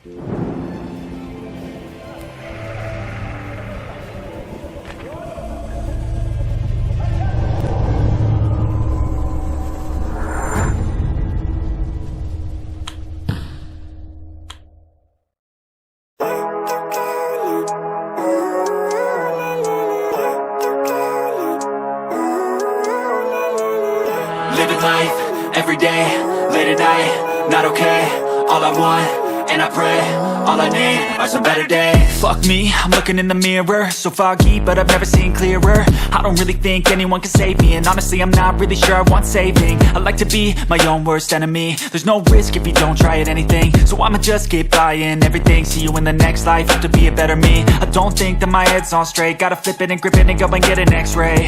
Living life every day, late at night, not okay. All I want, and I pray, all I need are some better days. Fuck me, I'm looking in the mirror, so foggy, but I've never seen clearer. I don't really think anyone can save me, and honestly, I'm not really sure I want saving. I like to be my own worst enemy. There's no risk if you don't try at anything, so I'ma just keep buying everything. See you in the next life, have to be a better me. I don't think that my head's on straight. Gotta flip it and grip it and go and get an X-ray.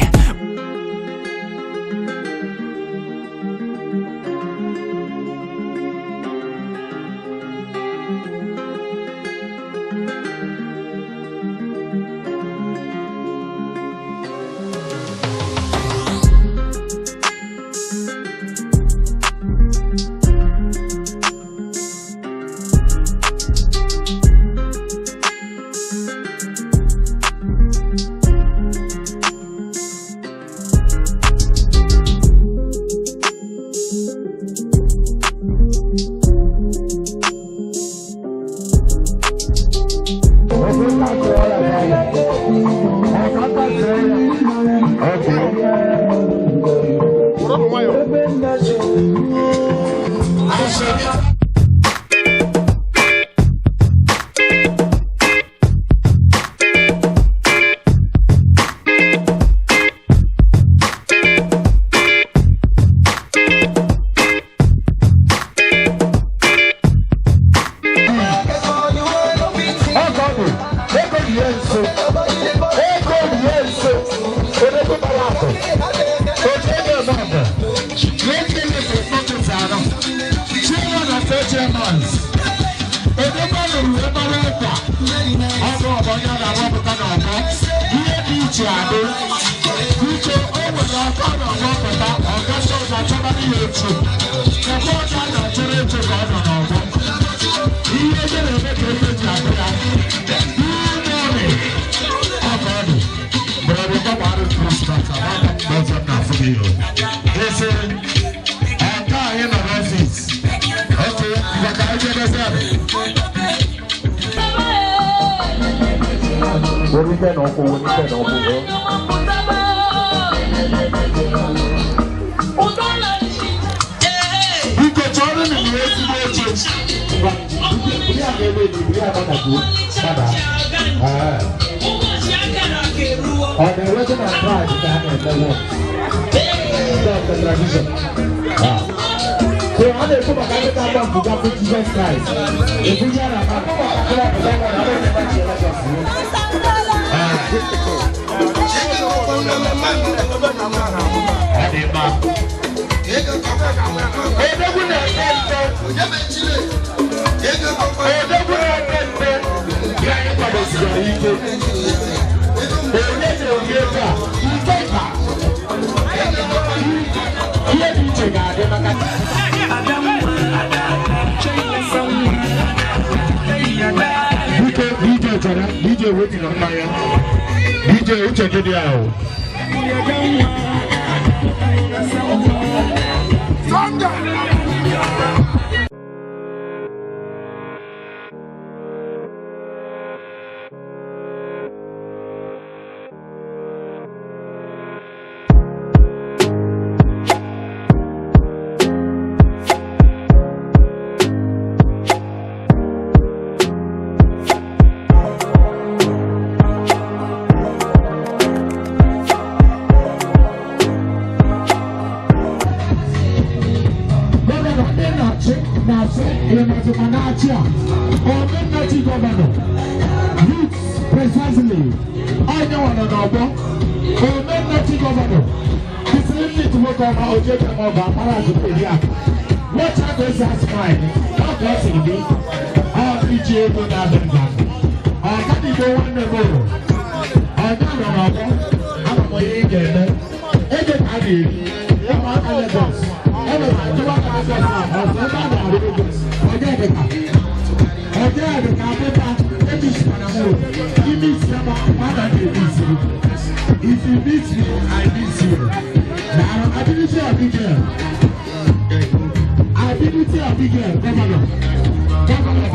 DJ waiting on my DJ Uche Gidi ahụ. ka abụba ebisikwana m. Ime isi ama mmadụ ga-eme isi. If you miss me, I miss you. Now, ability of big girl. Ability of big girl, governor. Governor.